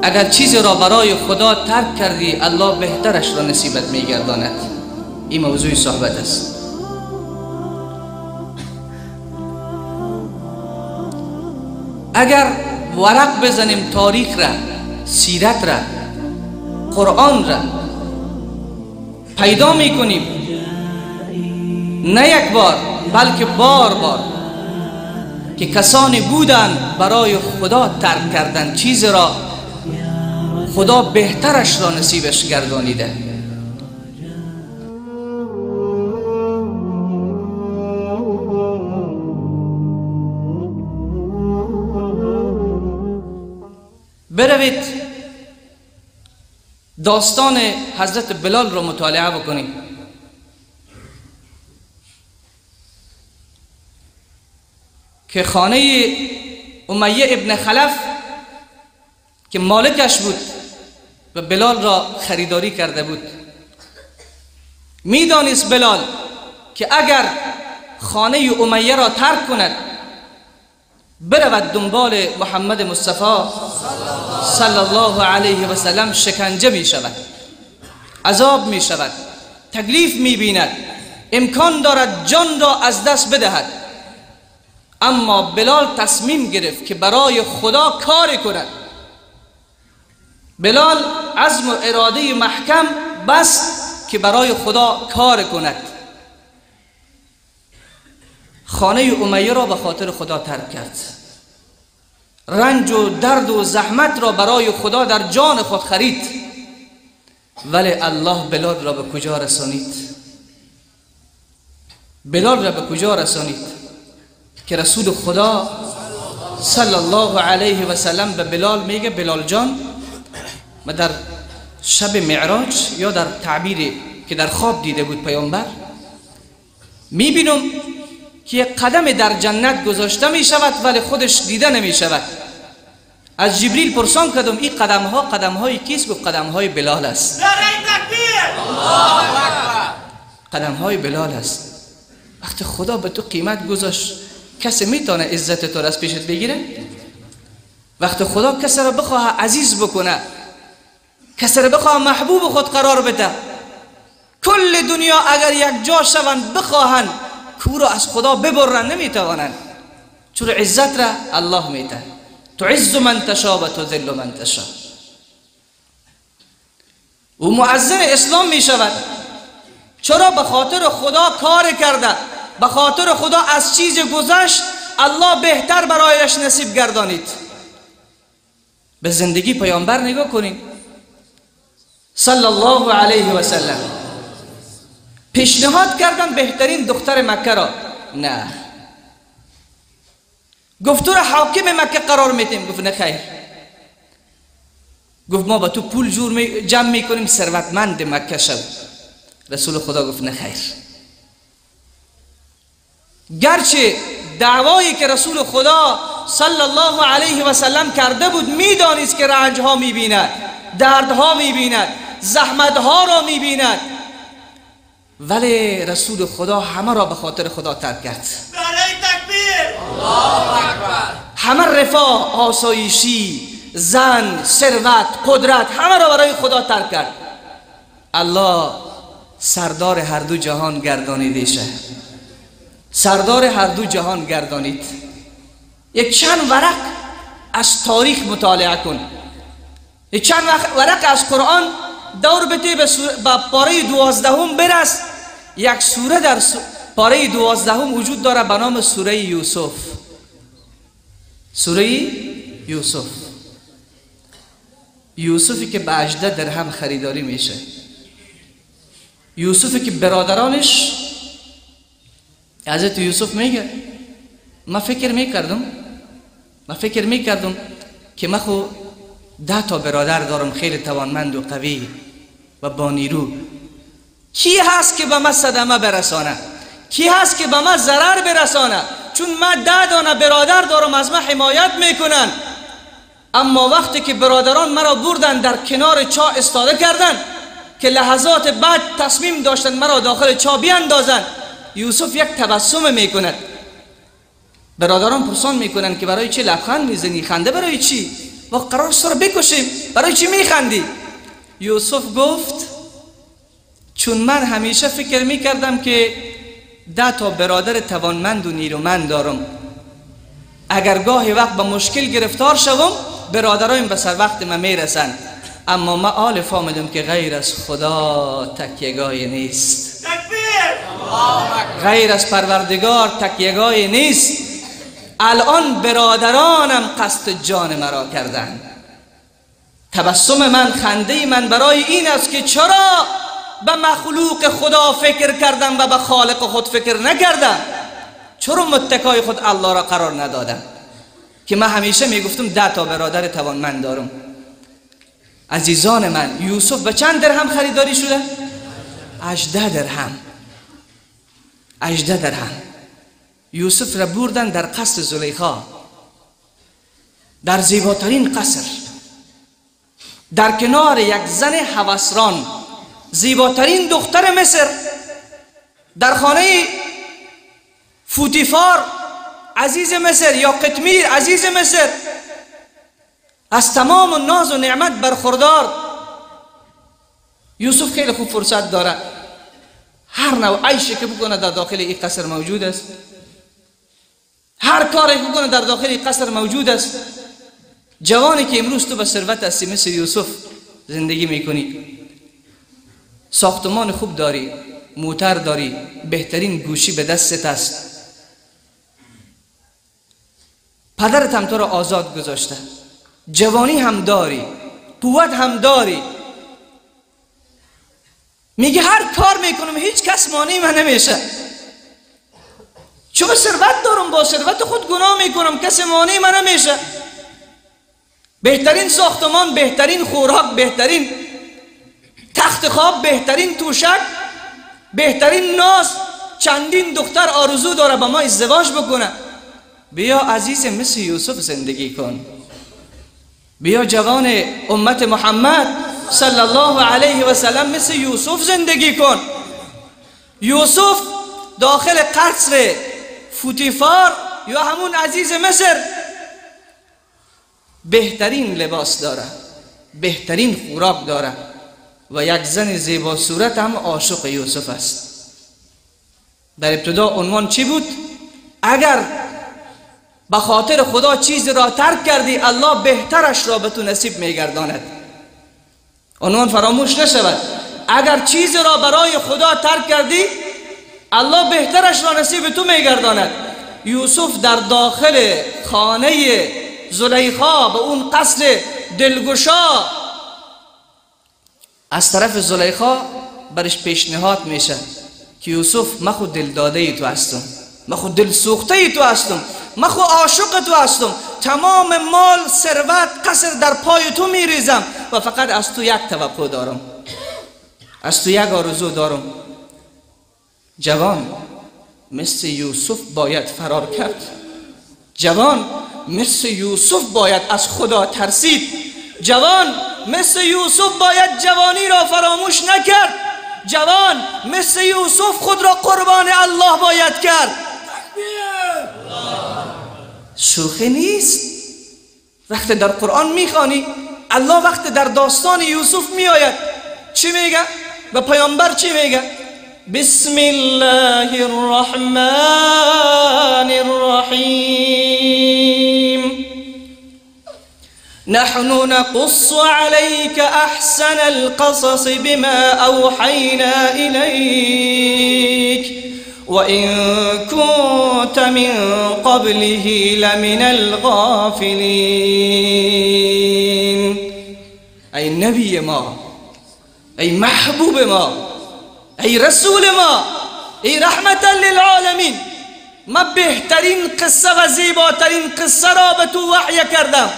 اگر چیزی را برای خدا ترک کردی، الله بهترش را نصیبت میگرداند. این موضوع صحبت است. اگر ورق بزنیم تاریخ را، سیرت را، قرآن را پیدا میکنیم، نه یک بار بلکه بار بار، که کسانی بودند برای خدا ترک کردن چیز را، خدا بهترش را نصیبش گردانیده. بروید داستان حضرت بلال را مطالعه بکنید. که خانه امیه ابن خلف که مالکش بود و بلال را خریداری کرده بود، میدانست بلال که اگر خانه امیه را ترک کند، برود دنبال محمد مصطفی صلی الله علیه و سلم، شکنجه می شود، عذاب می شود، تکلیف می بیند، امکان دارد جان را از دست بدهد. اما بلال تصمیم گرفت که برای خدا کار کند. بلال عزم و اراده محکم بست که برای خدا کار کند. خانه امیه را به خاطر خدا ترک کرد، رنج و درد و زحمت را برای خدا در جان خود خرید. ولی الله بلال را به کجا رسانید؟ بلال را به کجا رسانید که رسول خدا صلی الله علیه و سلم به بلال میگه بلال جان، ما در شب معراج یا در تعبیری که در خواب دیده بود پیامبر، میبینم که یک قدم در جنت گذاشته می شود ولی خودش دیده نمی شود. از جبریل پرسان کردم این قدم ها قدم های کیست؟ گفت قدم های بلال است. قدم های بلال است. وقتی خدا به تو قیمت گذاشت، کسی میتونه عزت تو را از پیشت بگیره؟ وقتی خدا کسی را بخواه عزیز بکنه، کسی را بخواه محبوب خود قرار بده، کل دنیا اگر یک جا شوند بخواهند کو را از خدا ببرن نمیتوانند، چون عزت را الله میده. تعز من تشا و تذل من تشا. او معزن اسلام میشود. چرا؟ به خاطر خدا کار کرده، به خاطر خدا از چیز گذشت، الله بهتر برایش نصیب گردانید. به زندگی پیامبر نگاه کنید صلی الله علیه و سلم. پیشنهاد کردن بهترین دختر مکه را، نه. گفت تو را حاکم مکه قرار میدیم، گفت نه خیر. گفت ما با تو پول جور جمع میکنیم، ثروتمند مکه شو. رسول خدا گفت نه خیر. گرچه دعوایی که رسول خدا صلی الله علیه و سلم کرده بود، میدانست که رنجها میبیند، دردها میبیند، زحمتها را میبیند، ولی رسول خدا همه را به خاطر خدا ترک کرد. همه رفاه، آسایشی، زن، ثروت، قدرت، همه را برای خدا ترک کرد. الله سردار هر دو جهان گردانیده شه، سردار هر دو جهان گردانید. یک چند ورق از تاریخ مطالعه کن، یک چند ورق از قرآن دور بده، به پاره 12 برس. یک سوره در پاره 12 وجود داره به نام سوره یوسف. سوره یوسف، یوسفی که به 18 درهم خریداری میشه، یوسفی که برادرانش، حضرت یوسف میگه من فکر میکردم که من خو 10 تا برادر دارم، خیلی توانمند و قوی و با نیرو، کی هست که به من صدمه برسانه؟ کی هست که به من ضرر برسانه؟ چون من 10 دانه برادر دارم، از من حمایت میکنن. اما وقتی که برادران مرا بردن در کنار چاه استاده کردن که لحظات بعد تصمیم داشتن مرا داخل چاه بیاندازن، یوسف یک تبسم میکند. برادران پرسان میکنن که برای چه لبخند میزنی؟ خنده برای چی؟ و قرار است رو بکشیم، برای چی میخندی؟ یوسف گفت چون من همیشه فکر میکردم که 10 تا برادر توانمند و نیرومند دارم، اگر گاهی وقت به مشکل گرفتار شوم برادرایم به سر وقت من میرسن، اما من آل فهمیدم که غیر از خدا تکیه‌گاهی نیست، غیر از پروردگار تکیه‌گاهی نیست. الان برادرانم قصد جان مرا کردن. تبسم من، خنده من برای این است که چرا به مخلوق خدا فکر کردم و به خالق خود فکر نکردم؟ چرا متکای خود الله را قرار ندادم که من همیشه میگفتم 10 تا برادر توانمند دارم. عزیزان من، یوسف به چند درهم خریداری شده؟ 18 درهم. 18 درهم. یوسف را بردن در قصر زلیخا، در زیباترین قصر، در کنار یک زن هوسران، زیباترین دختر مصر، در خانه فوتیفار عزیز مصر یا قطمیر عزیز مصر، از تمام ناز و نعمت برخوردار. یوسف خیلی خوب فرصت داره، هر نوع عیشی که بکنه در داخل این قصر موجود است، هر کاری که بکنه در داخل این قصر موجود است. جوانی که امروز تو به ثروت هستی، مثل یوسف زندگی میکنی، ساختمان خوب داری، موتر داری، بهترین گوشی به دستت است، پدرت هم تو را آزاد گذاشته، جوانی هم داری، قوت هم داری، میگه هر کار میکنم هیچ کس مانع من نمیشه، چون ثروت دارم، با ثروت خود گناه میکنم، کسی مانع من نمیشه. بهترین ساختمان، بهترین خوراک، بهترین تخت خواب، بهترین توشک، بهترین ناز، چندین دختر آرزو داره با ما ازدواج بکنه. بیا عزیز مثل یوسف زندگی کن، بیا جوان امت محمد صلی الله علیه و سلم مثل یوسف زندگی کن. یوسف داخل قصر فوتیفار یا همون عزیز مصر بهترین لباس داره، بهترین خوراک داره و یک زن زیبا صورت هم عاشق یوسف است. در ابتدا عنوان چی بود؟ اگر به خاطر خدا چیز را ترک کردی الله بهترش را به تو نصیب میگرداند. عنوان فراموش نشود، اگر چیز را برای خدا ترک کردی الله بهترش را نصیب تو میگرداند. یوسف در داخل خانه زلیخا به اون قصر دلگشا از طرف زلیخا برش پیشنهاد میشه که یوسف من خود دلداده تو هستم، من خود دل سوخته تو هستم، من خود عاشق تو هستم، تمام مال، ثروت، قصر در پای تو میریزم و فقط از تو یک توقع دارم، از تو یک آرزو دارم. جوان مثل یوسف باید فرار کرد، جوان مثل یوسف باید از خدا ترسید، جوان مثل یوسف باید جوانی را فراموش نکرد، جوان مثل یوسف خود را قربان الله باید کرد. شوخی نیست. وقتی در قرآن میخوانی الله وقتی در داستان یوسف میآید چی میگه؟ به پیامبر چی میگه؟ بسم الله الرحمن الرحیم نحن نقص عليك أحسن القصص بما أوحينا إليك وإن كنت من قبله لمن الغافلين. ای نبی ما، ای محبوب ما، ای رسول ما، ای رحمت للعالمین، ما بهترین قصه و زیباترین قصه را به تو وحی کردم،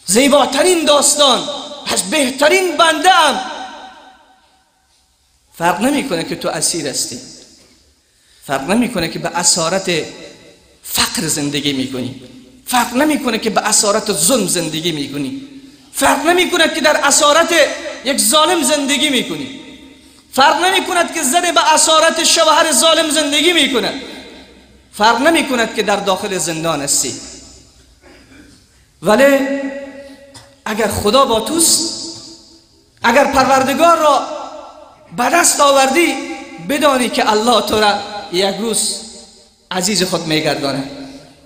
زیباترین داستان از بهترین بنده ام. فرق نمیکنه که تو اسیر هستی، فرق نمیکنه که به اسارت فقر زندگی میکنی، فرق نمیکنه که به اسارت ظلم زندگی میکنی، فرق نمیکنه که در اسارت یک ظالم زندگی میکنی، فرق نمیکند که زن به اسارت شوهر ظالم زندگی میکنه، فرق نمیکند که در داخل زندان هستی، ولی اگر خدا با توست، اگر پروردگار را به دست آوردی، بدانی که الله تو را یک روز عزیز خود میگردانه.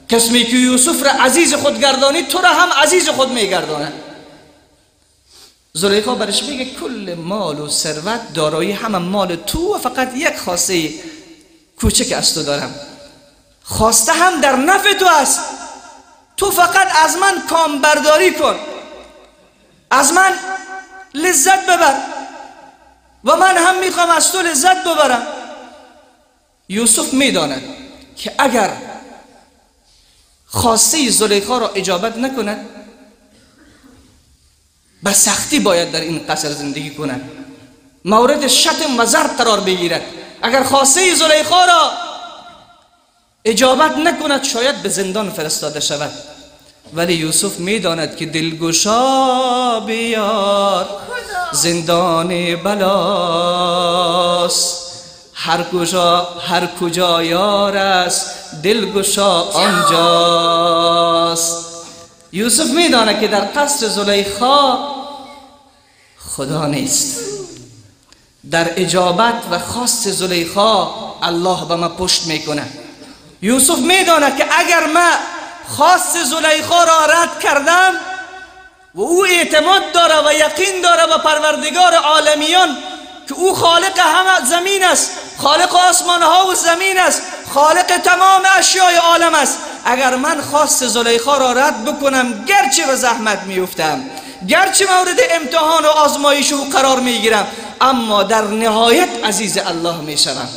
قسمی که یوسف را عزیز خود گردانی، تو را هم عزیز خود میگردانه. زلیخا برش میگه کل مال و ثروت، دارایی همه مال تو و فقط یک خواسته کوچک از تو دارم، خواسته هم در نفع تو است، تو فقط از من کام برداری کن، از من لذت ببر و من هم میخوام از تو لذت ببرم. یوسف میداند که اگر خواسته زلیخا را اجابت نکند، به سختی باید در این قصر زندگی کند، مورد شتم و ضرب قرار بگیرد. اگر خواسته زلیخا را اجابت نکند، شاید به زندان فرستاده شود. ولی یوسف میداند که دلگشا بیار زندان بلاست، هر کجا هر کجا یار است دلگشا آنجاست. یوسف میداند که در قصر زلیخا خدا نیست، در اجابت و خواست زلیخا الله به ما پشت میکنه. یوسف میداند که اگر من خواست زلیخا را رد کردم و او اعتماد داره و یقین داره به پروردگار عالمیان که او خالق همه زمین است، خالق آسمان ها و زمین است، خالق تمام اشیای عالم است، اگر من خواست زلیخا را رد بکنم، گرچه به زحمت میفتم، گرچه مورد امتحان و آزمایش او قرار میگیرم، اما در نهایت عزیز الله میشوم.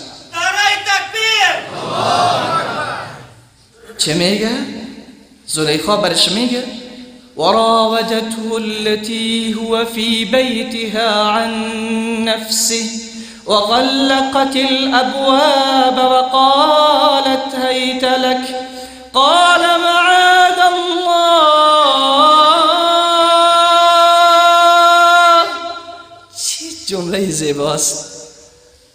تکبیر. چه میگه؟ زلیخا برش میگه وراودته التي هو في بيتها عن نفسه وغلقت الأبواب وقالت هيت لك قال معاذ الله. چه جمله زیباست.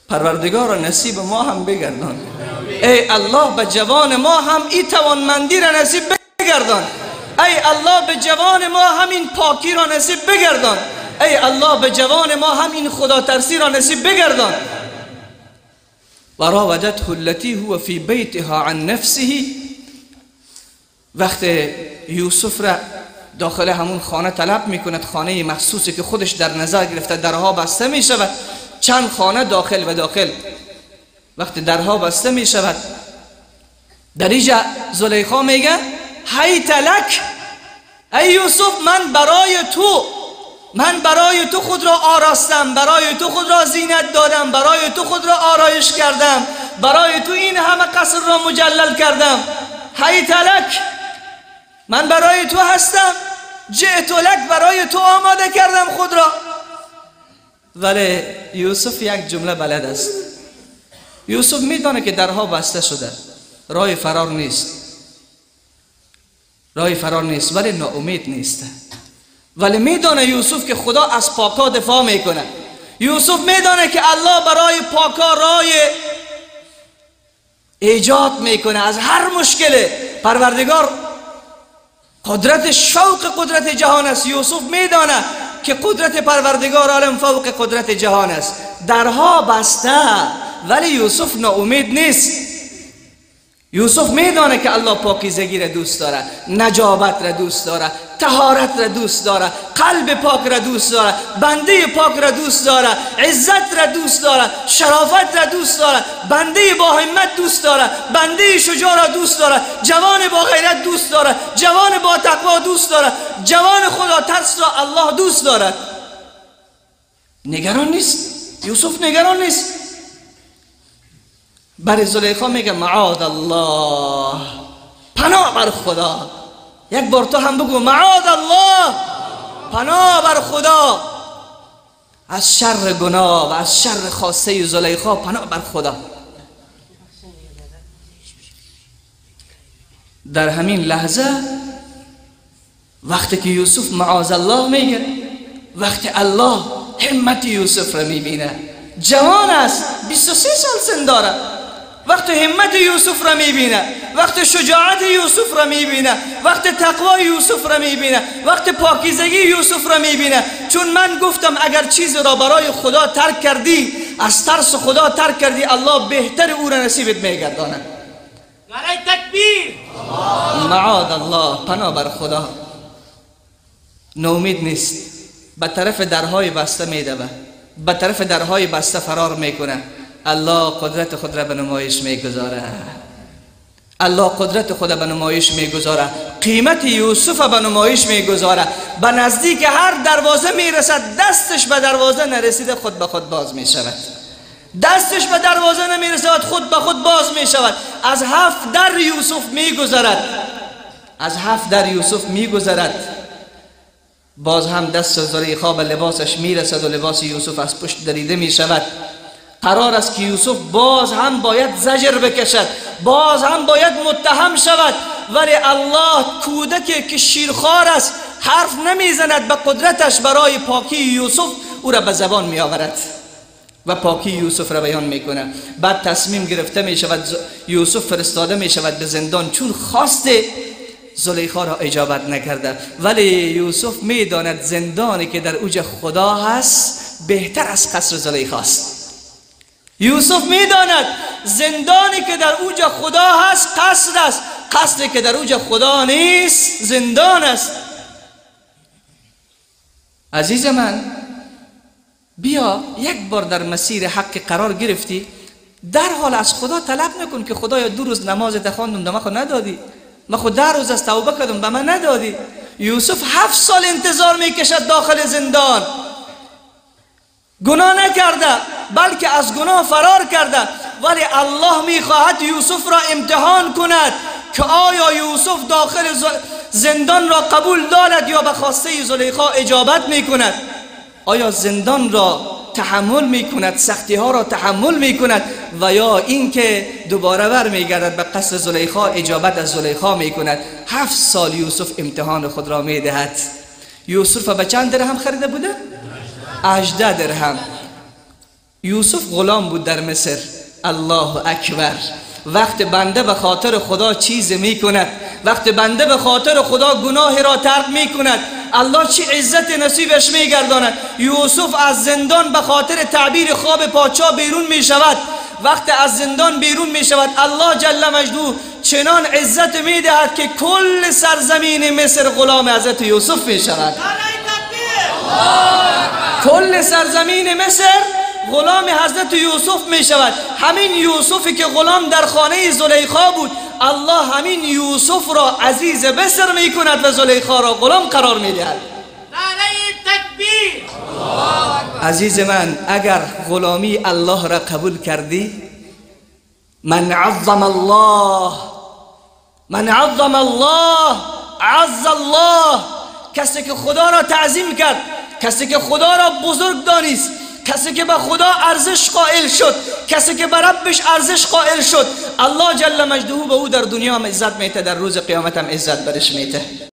پروردگار نصیب ما هم بگردان. ای الله به جوان ما هم ای توانمندی را نصیب بگردان. ای الله به جوان ما هم این پاکی را نصیب بگردان. ای الله به جوان ما هم این خدا ترسی را نصیب بگردان. وراودته التي هو في بيتها عن نفسه. وقت یوسف را داخل همون خانه طلب میکند، خانه مخصوصی که خودش در نظر گرفته، درها بسته میشود، چند خانه داخل و داخل. وقتی درها بسته میشود، در اینجا زلیخا میگه هیت لک، ای یوسف من برای تو خود را آراستم، برای تو خود را زینت دادم، برای تو خود را آرایش کردم، برای تو این همه قصر را مجلل کردم. هیت لک، من برای تو هستم، جئت لک، برای تو آماده کردم خود را. ولی یوسف یک جمله بلد است. یوسف میدانه که درها بسته شده، راه فرار نیست، راه فرار نیست، ولی ناامید نیست. ولی میدانه یوسف که خدا از پاکا دفاع میکنه. یوسف میدانه که الله برای پاکا راه ایجاد میکنه از هر مشکل. پروردگار قدرت شوق قدرت جهان است. یوسف میدانه که قدرت پروردگار عالم فوق قدرت جهان است. درها بسته ولی یوسف ناامید نیست. یوسف میدانه که الله پاکیزگی را دوست داره، نجابت را دوست داره، طهارت را دوست داره، قلب پاک را دوست داره، بنده پاک را دوست داره، عزت را دوست داره، شرافت را دوست داره، بنده با همت دوست داره، بنده شجاع را دوست داره، جوان با غیرت دوست داره، جوان با تقوا دوست داره، جوان خدا ترس را الله دوست داره. نگران نیست یوسف، نگران نیست. برای زلیخا میگه معاذ الله، پناه بر خدا. یک بار تو هم بگو معاذ الله، پناه بر خدا از شر گناه و از شر خواسته زلیخا، پناه بر خدا. در همین لحظه وقتی که یوسف معاذ الله میگه، وقتی الله همت یوسف را میبینه، جوان است، 23 سال سن داره، وقت همت یوسف را میبینه، وقت شجاعت یوسف را میبینه، وقت تقوای یوسف را میبینه، وقت پاکیزگی یوسف را میبینه. چون من گفتم اگر چیز را برای خدا ترک کردی، از ترس خدا ترک کردی، الله بهتر او را نصیبت میگرداند. نعره تکبیر، معاذ الله، پناه بر خدا. نومید نیست، به طرف درهای بسته میدوه، به طرف درهای بسته فرار میکنه. الله قدرت خود را به نمایش میگذاره، الله قدرت خود را به نمایش میگذاره، قیمت یوسف به نمایش میگذاره. به نزدیک هر دروازه میرسد، دستش به دروازه نرسیده خود به خود باز میشود، دستش به دروازه نمیرسد خود به خود باز میشود. از 7 در یوسف میگذرد، از 7 در یوسف میگذرد. باز هم دست زلیخا به لباسش میرسد و لباس یوسف از پشت دریده میشود. قرار است که یوسف باز هم باید زجر بکشد، باز هم باید متهم شود، ولی الله کودکی که شیرخوار است حرف نمیزند، به قدرتش برای پاکی یوسف او را به زبان می آورد و پاکی یوسف را بیان میکنه. بعد تصمیم گرفته می شود، یوسف فرستاده می شود به زندان، چون خواست زلیخا را اجابت نکرده. ولی یوسف میداند زندانی که در اوج خدا هست بهتر از قصر زلیخا است. یوسف میداند زندانی که در اوج خدا هست قصر است، قصری که در اوج خدا نیست زندان است. عزیز من، بیا یک بار در مسیر حق قرار گرفتی، در حال از خدا طلب نکن که خدایا 2 روز نماز تخواندم به من خود ندادی، من خود 10 روز از توبه کردم به من ندادی. یوسف 7 سال انتظار میکشد داخل زندان، گناه نکرده بلکه از گناه فرار کرده، ولی الله میخواهد یوسف را امتحان کند که آیا یوسف داخل زندان را قبول دارد یا به خواسته زلیخا اجابت میکند، آیا زندان را تحمل میکند، سختی ها را تحمل میکند، و یا اینکه دوباره بر میگردد به قصر زلیخا، اجابت از زلیخا میکند. 7 سال یوسف امتحان خود را میدهد. یوسف به چند درهم خریده بوده؟ 18 درهم. یوسف غلام بود در مصر. الله اکبر. وقت بنده به خاطر خدا چیز میکند، وقت بنده به خاطر خدا گناه را ترک میکند، الله چه عزت نصیبش میگرداند. یوسف از زندان به خاطر تعبیر خواب پادشاه بیرون میشود. وقت از زندان بیرون میشود، الله جل مجده چنان عزت میدهد که کل سرزمین مصر غلام حضرت یوسف میشود. کل سرزمین مصر غلام حضرت یوسف می شود. همین یوسفی که غلام در خانه زلیخا بود، الله همین یوسف را عزیز مصر می کند و زلیخا را غلام قرار می دهد. نعره تکبیر. عزیز من، اگر غلامی الله را قبول کردی، من عظم الله، من عظم الله عز الله. کسی که خدا را تعظیم کرد، کسی که خدا را بزرگ دانست، کسی که به خدا ارزش قائل شد، کسی که به ربش ارزش قائل شد، الله جل مجده به او در دنیا هم عزت میته، در روز قیامت هم عزت برش میته.